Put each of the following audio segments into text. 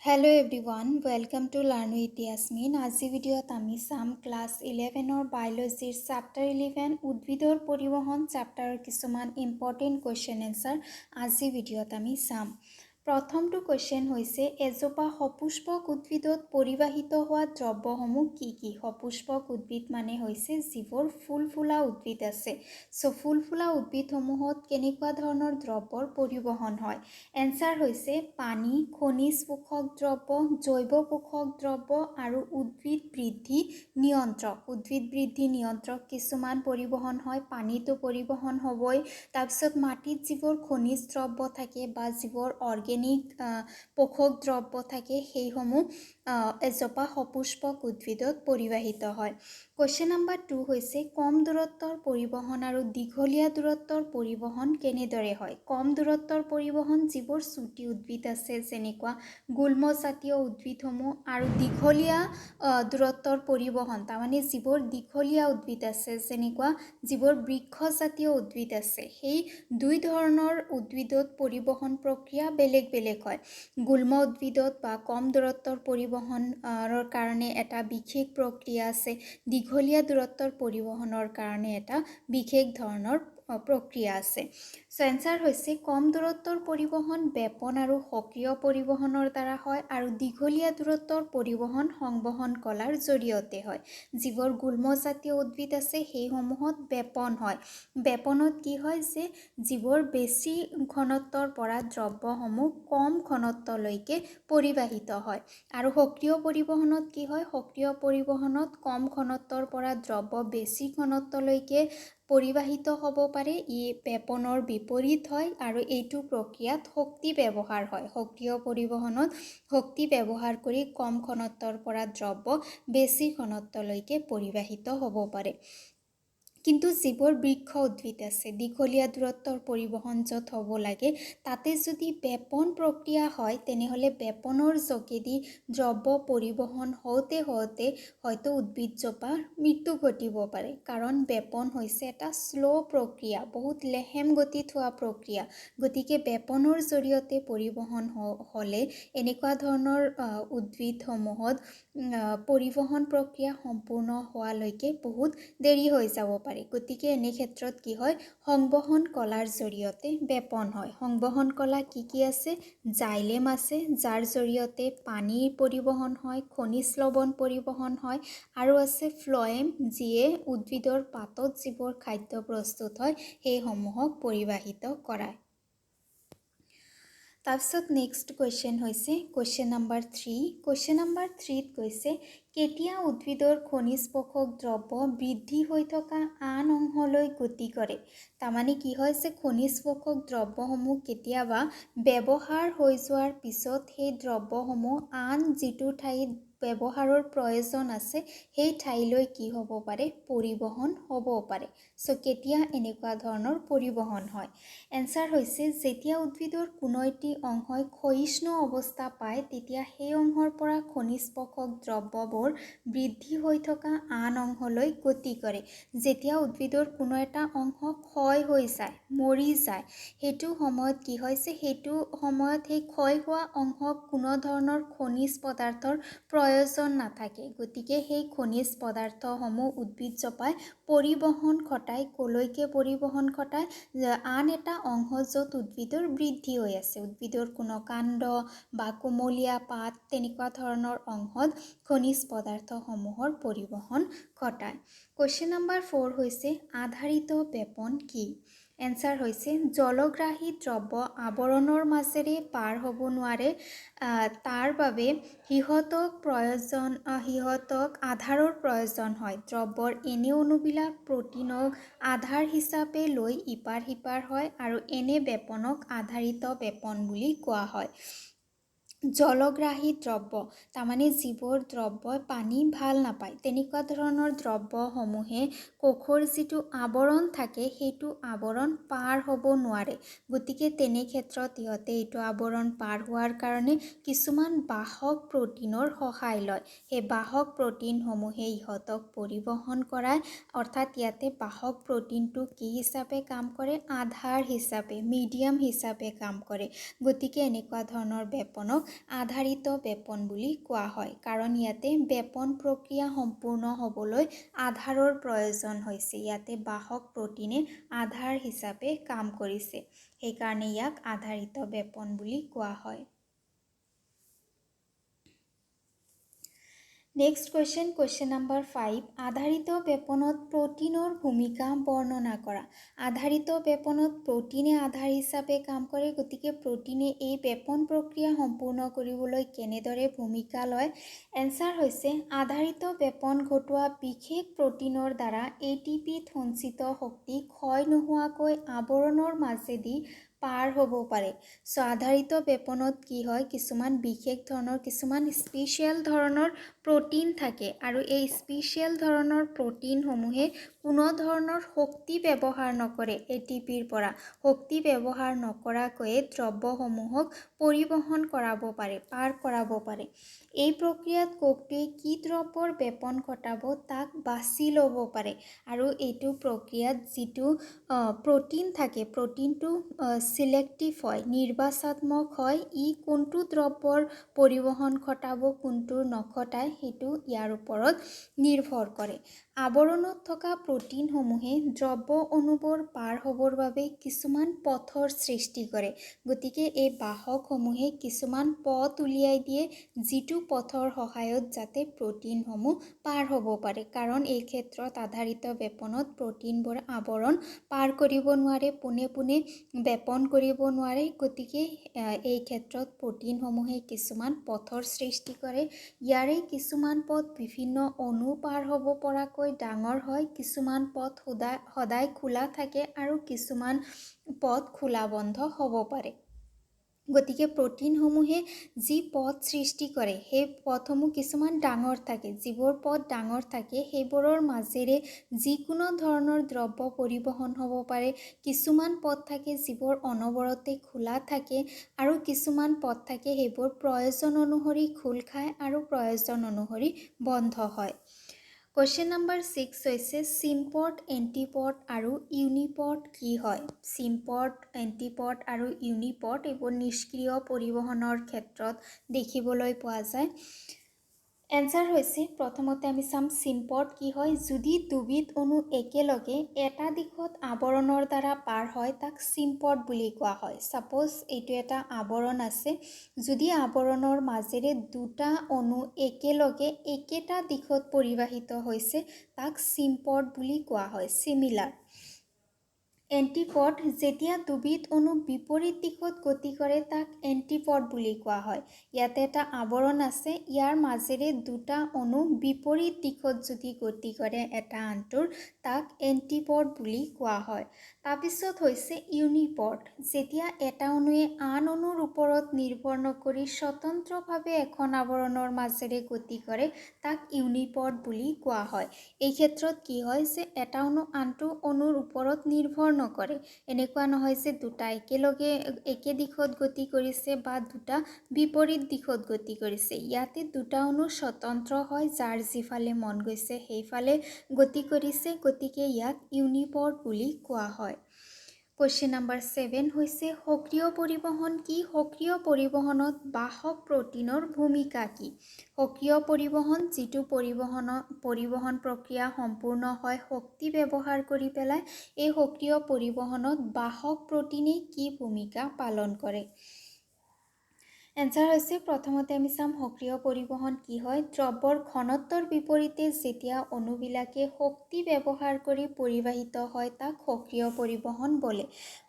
Hello everyone, welcome to Learn with Yasmin. আজি ভিডিঅ'ত আমি চাম ক্লাছ 11ৰ বায়'লজিৰ চেপ্টাৰ 11, উদ্ভিদৰ পৰিবহণ চেপ্টাৰৰ কিছুমান ইম্পৰ্টেণ্ট কুৱেশ্যন এনচাৰ আজি ভিডিঅ'ত আমি চাম। প্ৰথমটো কুৱেশ্যন হৈছে, এজোপা সপুষ্পক উদ্ভিদত পৰিবাহিত হোৱা দ্ৰব্যসমূহ কি কি? সপুষ্পক উদ্ভিদ মানে হৈছে যিবোৰ ফুল ফুলা উদ্ভিদ আছে। চ' ফুল ফুলা উদ্ভিদসমূহত কেনেকুৱা ধৰণৰ দ্ৰব্যৰ পৰিবহণ হয়? এনচাৰ হৈছে পানী, খনিজ পোষক দ্ৰব্য, জৈৱ পোষক দ্ৰব্য আৰু উদ্ভিদ বৃদ্ধি নিয়ন্ত্ৰক। উদ্ভিদ বৃদ্ধি নিয়ন্ত্ৰক কিছুমান পৰিবহণ হয়। পানীটো পৰিবহণ হ'বই, তাৰপিছত মাটিত যিবোৰ খনিজ দ্ৰব্য থাকে বা যিবোৰ অৰ্গেনিক পোষক দ্ৰব্য থাকে, সেইসমূহ এজোপা সপুষ্পক উদ্ভিদত পৰিবাহিত হয়। কুৱেশ্যন নাম্বাৰ 2 হৈছে, কম দূৰত্বৰ পৰিবহণ আৰু দীঘলীয়া দূৰত্বৰ পৰিবহণ কেনেদৰে হয়? কম দূৰত্বৰ পৰিবহণ যিবোৰ চুটি উদ্ভিদ আছে, যেনেকুৱা গুল্মজাতীয় উদ্ভিদসমূহ, আৰু দীঘলীয়া দূৰত্বৰ পৰিবহণ তাৰমানে যিবোৰ দীঘলীয়া উদ্ভিদ আছে, যেনেকুৱা যিবোৰ বৃক্ষজাতীয় উদ্ভিদ আছে, সেই দুই ধৰণৰ উদ্ভিদত পৰিবহণ প্ৰক্ৰিয়া বেলেগ বেলেগ হয়। গুল্ম উদ্ভিদত বা কম দূৰত্বৰ পৰিবহণৰ কাৰণে এটা বিশেষ প্ৰক্ৰিয়া আছে, দীঘলীয়া দূৰত্বৰ পৰিবহণৰ কাৰণে এটা বিশেষ ধৰণৰ প্ৰক্ৰিয়া আছে। চ' এনচাৰ হৈছে কম দূৰত্বৰ পৰিবহণ বেপন আৰু সক্ৰিয় পৰিবহণৰ দ্বাৰা হয় আৰু দীঘলীয়া দূৰত্বৰ পৰিবহণ সংবহন কলাৰ জৰিয়তে হয়। যিবোৰ গুল্মজাতীয় উদ্ভিদ আছে, সেইসমূহত বেপন হয়। বেপনত কি হয় যে যিবোৰ বেছি ঘনত্বৰ পৰা দ্ৰব্যসমূহ কম ঘনত্বলৈকে পৰিবাহিত হয়। আৰু সক্ৰিয় পৰিবহণত কি হয়? সক্ৰিয় পৰিবহণত কম ঘনত্বৰ পৰা দ্ৰব্য বেছি ঘনত্বলৈকে পৰিবাহিত হ'ব পাৰে। ই বেপনৰ বিপৰীত হয় আৰু এইটো প্ৰক্ৰিয়াত শক্তি ব্যৱহাৰ হয়। সক্ৰিয় পৰিবহণত শক্তি ব্যৱহাৰ কৰি কম ঘনত্বৰ পৰা দ্ৰব্য বেছি ঘনত্বলৈকে পৰিবাহিত হ'ব পাৰে। কিন্তু যিবোৰ বৃক্ষ উদ্ভিদ আছে, দীঘলীয়া দূৰত্বৰ পৰিবহণ য'ত হ'ব লাগে, তাতে যদি বেপন প্ৰক্ৰিয়া হয়, তেনেহ'লে বেপনৰ যোগেদি দ্ৰব্য পৰিবহণ হওঁতে হওঁতে হয়তো উদ্ভিদজোপাৰ মৃত্যু ঘটিব পাৰে। কাৰণ বেপন হৈছে এটা শ্ল' প্ৰক্ৰিয়া, বহুত লেহেম গতিত হোৱা প্ৰক্ৰিয়া। গতিকে বেপনৰ জৰিয়তে পৰিবহণ হ'লে এনেকুৱা ধৰণৰ উদ্ভিদসমূহত পৰিবহণ প্ৰক্ৰিয়া সম্পূৰ্ণ হোৱালৈকে বহুত দেৰি হৈ যাব পাৰে। গতিকে এনে ক্ষেত্ৰত কি হয়? সংবহন কলাৰ জৰিয়তে বেপন হয়। সংবহন কলা কি কি আছে? জাইলেম আছে, যাৰ জৰিয়তে পানীৰ পৰিবহণ হয়, খনিজ লৱণ পৰিবহণ হয়, আৰু আছে ফ্লয়েম, যিয়ে উদ্ভিদৰ পাতত যিবোৰ খাদ্য প্ৰস্তুত হয়, সেইসমূহক পৰিবাহিত কৰায়। তাৰপিছত নেক্সট কুৱেশ্যন হৈছে কুৱেশ্যন নাম্বাৰ 3। কুৱেশ্যন নাম্বাৰ 3ত কৈছে, কেতিয়া উদ্ভিদৰ খনিজ পোষক দ্ৰব্য বৃদ্ধি হৈ থকা আন অংশলৈ গতি কৰে? তাৰমানে কি হয় যে খনিজ পোষক দ্ৰব্যসমূহ কেতিয়াবা ব্যৱহাৰ হৈ যোৱাৰ পিছত সেই দ্ৰব্যসমূহ আন যিটো ঠাইত ব্যৱহাৰৰ প্ৰয়োজন আছে, সেই ঠাইলৈ কি হ'ব পাৰে? পৰিবহণ হ'ব পাৰে। চ' কেতিয়া এনেকুৱা ধৰণৰ পৰিবহণ হয়? এনচাৰ হৈছে যেতিয়া উদ্ভিদৰ কোনো এটি অংশই ক্ষয়িষ্ণু অৱস্থা পায়, তেতিয়া সেই অংশৰ পৰা খনিজ পোষক দ্ৰব্যবোৰ বৃদ্ধি হৈ থকা আন অংশলৈ গতি কৰে। যেতিয়া উদ্ভিদৰ কোনো এটা অংশ ক্ষয় হৈ যায়, মৰি যায়, সেইটো সময়ত কি হৈছে? সেইটো সময়ত সেই ক্ষয় হোৱা অংশক কোনো ধৰণৰ খনিজ পদাৰ্থৰ প্ৰয়োজন নাথাকে। গতিকে সেই খনিজ পদাৰ্থসমূহ উদ্ভিদজোপাই পৰিবহণ ঘটায়। ক'লৈকে পৰিবহণ ঘটায়? আন এটা অংশ য'ত উদ্ভিদৰ বৃদ্ধি হৈ আছে, উদ্ভিদৰ কোনো কাণ্ড বা কুমলীয়া পাত, তেনেকুৱা ধৰণৰ অংশত খনিজ পদাৰ্থসমূহৰ পৰিবহণ ঘটায়। কুৱেশ্যন নাম্বাৰ 4 হৈছে, আধাৰিত বেপন কি? এনচাৰ হৈছে জলগ্ৰাহী দ্ৰব্য আৱৰণৰ মাজেৰে পাৰ হ'ব নোৱাৰে, তাৰ বাবে সিহঁতক আধাৰৰ প্ৰয়োজন হয়। দ্ৰব্যৰ এনে অণুবিলাক প্ৰ'টিনক আধাৰ হিচাপে লৈ ইপাৰ সিপাৰ হয় আৰু এনে বেপনক আধাৰিত বেপন বুলি কোৱা হয়। জলগ্ৰাহী দ্ৰব্য তাৰমানে যিবোৰ দ্ৰব্যই পানী ভাল নাপায়, তেনেকুৱা ধৰণৰ দ্ৰব্যসমূহে কোষৰ যিটো আৱৰণ থাকে, সেইটো আৱৰণ পাৰ হ'ব নোৱাৰে। গতিকে তেনে ক্ষেত্ৰত ইহঁতে এইটো আৱৰণ পাৰ হোৱাৰ কাৰণে কিছুমান বাহক প্ৰ'টিনৰ সহায় লয়। সেই বাহক প্ৰ'টিনসমূহে ইহঁতক পৰিবহণ কৰায়। অৰ্থাৎ ইয়াতে বাহক প্ৰ'টিনটো কি হিচাপে কাম কৰে? আধাৰ হিচাপে, মিডিয়াম হিচাপে কাম কৰে। গতিকে এনেকুৱা ধৰণৰ বেপনক আধাৰিত বেপন বুলি কোৱা হয়, কাৰণ ইয়াতে বেপন প্ৰক্ৰিয়া সম্পূৰ্ণ হ'বলৈ আধাৰৰ প্ৰয়োজন হৈছে। ইয়াতে বাহক প্ৰ'টিনে আধাৰ হিচাপে কাম কৰিছে, সেইকাৰণে ইয়াক আধাৰিত বেপন বুলি কোৱা হয়। নেক্সট কুৱেশ্যন, কুৱেশ্যন নম্বৰ 5, আধাৰিত বেপনত প্ৰ'টিনৰ ভূমিকা বৰ্ণনা কৰা। আধাৰিত বেপনত প্ৰ'টিনে আধাৰ হিচাপে কাম কৰে, গতিকে প্ৰ'টিনে এই বেপন প্ৰক্ৰিয়া সম্পূৰ্ণ কৰিবলৈ কেনেদৰে ভূমিকা লয়? এনচাৰ হৈছে আধাৰিত বেপন ঘটোৱা বিশেষ প্ৰ'টিনৰ দ্বাৰা এ টি পিত সঞ্চিত শক্তি ক্ষয় নোহোৱাকৈ আৱৰণৰ মাজেদি পাৰ হ'ব পাৰে। চ' আধাৰিত বেপনত কি হয়, কিছুমান বিশেষ ধৰণৰ, কিছুমান স্পেচিয়েল ধৰণৰ প্ৰ'টিন থাকে আৰু এই স্পেচিয়েল ধৰণৰ প্ৰ'টিনসমূহে কোনো ধৰণৰ শক্তি ব্যৱহাৰ নকৰে। এ টি পিৰ পৰা শক্তি ব্যৱহাৰ নকৰাকৈয়ে দ্ৰব্যসমূহক পৰিবহণ কৰাব পাৰে, পাৰ কৰাব পাৰে। এই প্ৰক্ৰিয়াত কোষটোৱে কি দ্ৰব্যৰ বেপন ঘটাব তাক বাছি ল'ব পাৰে আৰু এইটো প্ৰক্ৰিয়াত যিটো প্ৰ'টিন থাকে, প্ৰ'টিনটো চিলেক্টিভ হয়, নিৰ্বাচাত্মক হয়। ই কোনটো দ্ৰব্যৰ পৰিবহণ ঘটাব, কোনটোৰ নঘটায় সেইটো ইয়াৰ ওপৰত নিৰ্ভৰ কৰে। আৱৰণত থকা প্ৰ'টিনসমূহে দ্ৰব্য অণুবোৰ পাৰ হ'বৰ বাবে কিছুমান পথৰ সৃষ্টি কৰে, গতিকে এই বাহকসমূহে কিছুমান পথ উলিয়াই দিয়ে যিটো পথৰ সহায়ত যাতে প্ৰ'টিনসমূহ পাৰ হ'ব পাৰে। কাৰণ এই ক্ষেত্ৰত আধাৰিত বেপনত প্ৰ'টিনবোৰ আৱৰণ পাৰ কৰিব নোৱাৰে, পোনে পোনে বেপন কৰিব নোৱাৰে, গতিকে এই ক্ষেত্ৰত প্ৰ'টিনসমূহে কিছুমান পথৰ সৃষ্টি কৰে। ইয়াৰে কিছুমান পথ বিভিন্ন অণু পাৰ হ'ব পৰাকৈ ডাঙৰ হয়, কিছুমান পথ সদায় খোলা থাকে আৰু কিছুমান পথ খোলা বন্ধ হ'ব পাৰে। গতিকে প্ৰ'টিনসমূহে যি পথ সৃষ্টি কৰে সেই পথসমূহ কিছুমান ডাঙৰ থাকে, যিবোৰ পথ ডাঙৰ থাকে সেইবোৰৰ মাজেৰে যিকোনো ধৰণৰ দ্ৰব্য পৰিবহণ হ'ব পাৰে। কিছুমান পথ থাকে যিবোৰ অনবৰতে খোলা থাকে আৰু কিছুমান পথ থাকে সেইবোৰ প্ৰয়োজন অনুসৰি খোল খায় আৰু প্ৰয়োজন অনুসৰি বন্ধ হয়। কুৱেশ্যন নম্বৰ 6 হৈছে চিম্পৰ্ট, এণ্টিপৰ্ট আৰু ইউনিপৰ্ট কি হয়? চিম্পৰ্ট, এণ্টিপৰ্ট আৰু ইউনিপৰ্ট এইবোৰ নিষ্ক্ৰিয় পৰিবহণৰ ক্ষেত্ৰত দেখিবলৈ পোৱা যায়। এনচাৰ হৈছে প্ৰথমতে আমি চাম চিম্পৰ্ট কি হয়। যদি দুবিধ অণু একেলগে এটা দিশত আৱৰণৰ দ্বাৰা পাৰ হয় তাক চিম্পৰ্ট বুলি কোৱা হয়। ছাপ'জ এইটো এটা আৱৰণ আছে, যদি আৱৰণৰ মাজেৰে দুটা অণু একেলগে একেটা দিশত পৰিবাহিত হৈছে তাক চিম্পৰ্ট বুলি কোৱা হয়, চিমিলাৰ। এণ্টিপড, যেতিয়া দুবিধ অণু বিপৰীত দিশত গতি কৰে তাক এণ্টিপড বুলি কোৱা হয়। ইয়াতে এটা আৱৰণ আছে, ইয়াৰ মাজেৰে দুটা অণু বিপৰীত দিশত যদি গতি কৰে এটা আনটোৰ, তাক এণ্টিপড বুলি কোৱা হয়। তাৰপিছত হৈছে ইউনিপড, যেতিয়া এটা অণুৱে আন অণুৰ ওপৰত নিৰ্ভৰ নকৰি স্বতন্ত্ৰভাৱে এখন আৱৰণৰ মাজেৰে গতি কৰে তাক ইউনিপড বুলি কোৱা হয়। এই ক্ষেত্ৰত কি হয় যে এটা অণু আনটো অণুৰ ওপৰত নিৰ্ভৰ নকৰে, এনেকুৱা নহয় যে দুটা একেলগে একে দিশত গতি কৰিছে বা দুটা বিপৰীত দিশত গতি কৰিছে। ইয়াতে দুটা অণু স্বতন্ত্ৰ হয়, যাৰ যিফালে মন গৈছে সেইফালে গতি কৰিছে, গতিকে ইয়াক ইউনিপড বুলি কোৱা হয়। কুৱেশ্যন নম্বৰ 7 হৈছে সক্ৰিয় পৰিবহণ কি? সক্ৰিয় পৰিবহণত বাহক প্ৰ'টিনৰ ভূমিকা কি? সক্ৰিয় পৰিবহণ যিটো পৰিবহণ প্ৰক্ৰিয়া সম্পূৰ্ণ হয় শক্তি ব্যৱহাৰ কৰি পেলাই, এই সক্ৰিয় পৰিবহণত বাহক প্ৰ'টিনে কি ভূমিকা পালন কৰে? এনচাৰ হৈছে প্ৰথমতে আমি চাম সক্ৰিয় পৰিবহণ কি হয়। দ্ৰব্যৰ ঘনত্বৰ বিপৰীতে যেতিয়া অণুবিলাকে শক্তি ব্যৱহাৰ কৰি পৰিবাহিত হয় তাক সক্ৰিয় পৰিবহণ বোলে।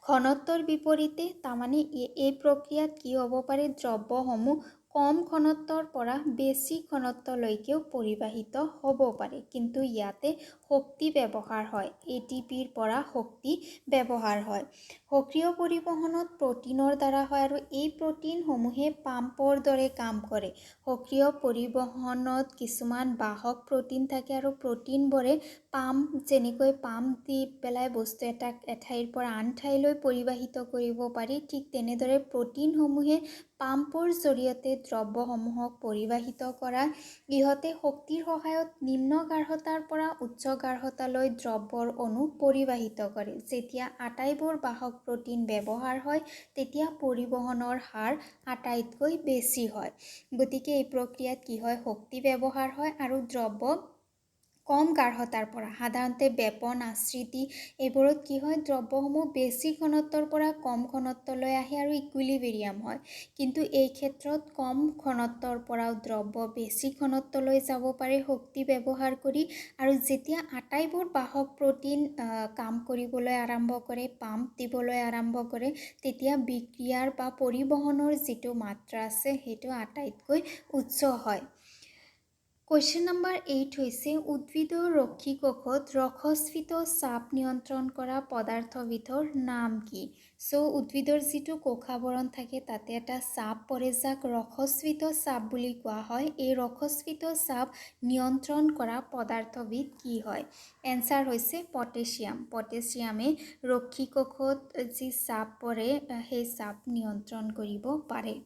ঘনত্বৰ বিপৰীতে তাৰমানে এই প্ৰক্ৰিয়াত কি হ'ব পাৰে, দ্ৰব্যসমূহ কম ঘনত্বৰ পৰা বেছি ঘনত্বলৈকেও পৰিবাহিত হ'ব পাৰে, কিন্তু ইয়াতে শক্তি ব্যৱহাৰ হয়, এ টি পিৰ পৰা শক্তি ব্যৱহাৰ হয়। সক্ৰিয় পৰিবহণত প্ৰ'টিনৰ দ্বাৰা হয় আৰু এই প্ৰ'টিনসমূহে পাম্পৰ দৰে কাম কৰে। সক্ৰিয় পৰিবহণত কিছুমান বাহক প্ৰ'টিন থাকে আৰু প্ৰ'টিনবোৰে পাম্প, যেনেকৈ পাম্প দি পেলাই বস্তু এটাক এঠাইৰ পৰা আন ঠাইলৈ পৰিবাহিত কৰিব পাৰি, ঠিক তেনেদৰে প্ৰ'টিনসমূহে পাম্পৰ জৰিয়তে দ্ৰব্যসমূহক পৰিবাহিত কৰা। ইহঁতে শক্তিৰ সহায়ত নিম্ন গাঢ়তাৰ পৰা উচ্চ গাঢ়তালৈ দ্ৰব্যৰ অণু পৰিবাহিত কৰে। যেতিয়া আটাইবোৰ বাহক প্ৰ'টিন ব্যৱহাৰ হয়, তেতিয়া পৰিবহণৰ হাৰ আটাইতকৈ বেছি হয়। গতিকে এই প্ৰক্ৰিয়াত কি হয়? শক্তি ব্যৱহাৰ হয় আৰু দ্ৰব্য কম গাঢ়তাৰ পৰা, সাধাৰণতে বেপন, আশ্ৰিতি এইবোৰত কি হয়, দ্ৰব্যসমূহ বেছি ঘনত্বৰ পৰা কম ঘনত্বলৈ আহে আৰু ইকুইলিবেৰিয়াম হয়। কিন্তু এই ক্ষেত্ৰত কম ঘনত্বৰ পৰাও দ্ৰব্য বেছি ঘনত্বলৈ যাব পাৰে শক্তি ব্যৱহাৰ কৰি। আৰু যেতিয়া আটাইবোৰ বাহক প্ৰ'টিন কাম কৰিবলৈ আৰম্ভ কৰে, পাম্প দিবলৈ আৰম্ভ কৰে, তেতিয়া বিক্ৰিয়াৰ বা পৰিবহণৰ যিটো মাত্ৰা আছে, সেইটো আটাইতকৈ উচ্চ হয়। কুৱেশ্যন নম্বৰ 8 হৈছে, উদ্ভিদৰ ৰক্ষী কোষত ৰসস্ফীত চাপ নিয়ন্ত্ৰণ কৰা পদাৰ্থবিধৰ নাম কি? চ' উদ্ভিদৰ যিটো কোষাৱৰণ থাকে, তাতে এটা চাপ পৰে, যাক ৰসস্ফীত চাপ বুলি কোৱা হয়। এই ৰসস্ফীত চাপ নিয়ন্ত্ৰণ কৰা পদাৰ্থবিধ কি হয়? এনচাৰ হৈছে পটেছিয়াম। পটেছিয়ামে ৰক্ষী কোষত যি চাপ পৰে, সেই চাপ নিয়ন্ত্ৰণ কৰিব পাৰে।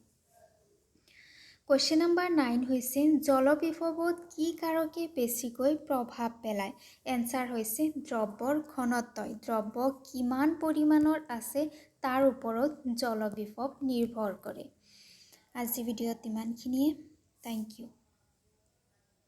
কুৱেশ্যন নম্বৰ 9 হৈছে, জলবিভৱত কি কাৰকে বেছিকৈ প্ৰভাৱ পেলায়? এনচাৰ হৈছে দ্ৰব্যৰ ঘনত্বই। দ্ৰব্য কিমান পৰিমাণৰ আছে, তাৰ ওপৰত জলবিভৱ নিৰ্ভৰ কৰে। আজি ভিডিঅ'ত ইমানখিনিয়ে। Thank you.